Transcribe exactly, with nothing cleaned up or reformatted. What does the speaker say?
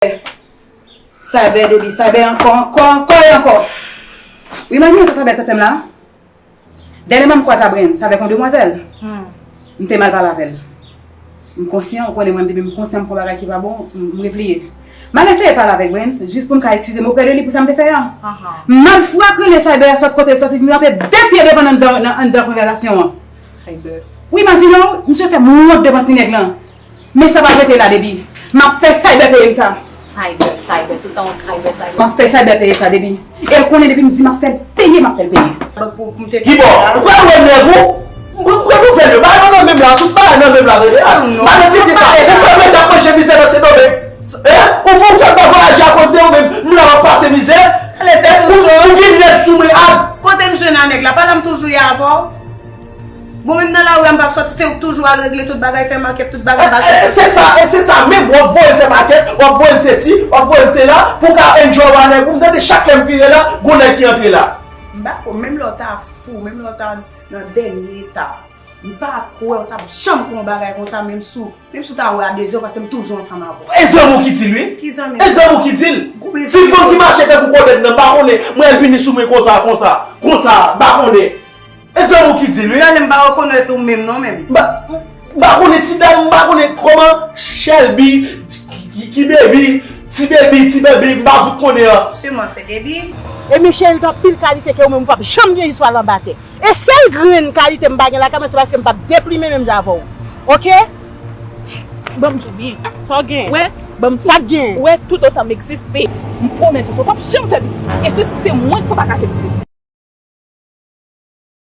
Cyber, Debbie, Cyber ankò, ankò, ankò e ankò. Ou imajine sa Cyber sot fè m la? Dènyèman m kwaze a Brens avèk yon demwazèl. M te mal pale avè l. M konsyan, ou konnen mwen, depi m konsyan m fè yon bagay ki pa bon, m, m repliye. M al eseye pale avèk Brens, jis pou m ka eskize m oprè de li pou sa m te fè a. M al fwa krele Cyber a sot kote l soti, m rantre de pye devan l anndan, nan, anndan konvèsasyon an. Ou imajine w, misye fè m wont devan ti nèg lan. Men sa p ap rete la, Debbie. M ap fè Cyber peye m sa. Cyber, Cyber, toutan w Cyber, Cyber. M ap fè Cyber peye sa, Debbie. E l konnen depi m di m ap fè l peye, m ap fè l peye. Kibò? Ou pral wè nèg ou? M pral nouvèl yo. Bagay pa nan menm la, tout bagay nan menm la, tande a. Madanm Titi sa, ou fè mwen t ap manje mizè nan Sendomeng. Hein? Ou fè, ou fè m pa vwayaje akoz de ou menm. M la m ap pase mizè. Ou, ou gen nèg sou mwen ak. Kote m jwenn a nèg la? Pa la m toujou ye avè w. Bon, menm nan lari a m p ap sòti, se ou k toujou al regle tout bagay, fè makèt, tout bagay pase. E, e, se sa, e se sa menm, w ap voye l fè makèt, w ap voye l sesi, w ap voye l sela, pou w ka enjoy w a nèg ou. M tande chak lè m vire la, gon nèg ki antre la. M pa kwè, menm lè w ta fou, menm lè w ta nan dènye eta, m pa kwè w t ap janm pran yon bagay konsa, menm si w, menm si w ta wè a de zye w, paske m toujou ansanm avè w. E zanmi w ki di l, wi. Ki zanmi? E zanmi w ki di l. Ti fanm ki mache tankou kòbèt nan, m pa konnen, mwen vini sou mwen konsa, konsa, konsa, m pa konnen. E zanmi w ki di l, wi. Gade, m pa rekonèt ou menm non, menm. M pa, m pa konnen ti dam, m pa konnen kòman Shelby, ki, ki, ki Baby, ti Baby, ti Baby, m pa fout konnen an. Siman se Baby. E Michel gen anpil kalite ke ou menm ou p ap janm gen istwa l anba tè. E sèl grenn kalite m pa gen lakay mwen, se paske m p ap deprime menm jan avè w. Oke? Ban m di w byen. Sa w gen? Wè, ban m di w. Sa k gen? Wè, toutotan m egziste, m pwomèt ou, sa w p ap janm fè piti. E si se mwen, sa w pa ka fè piti.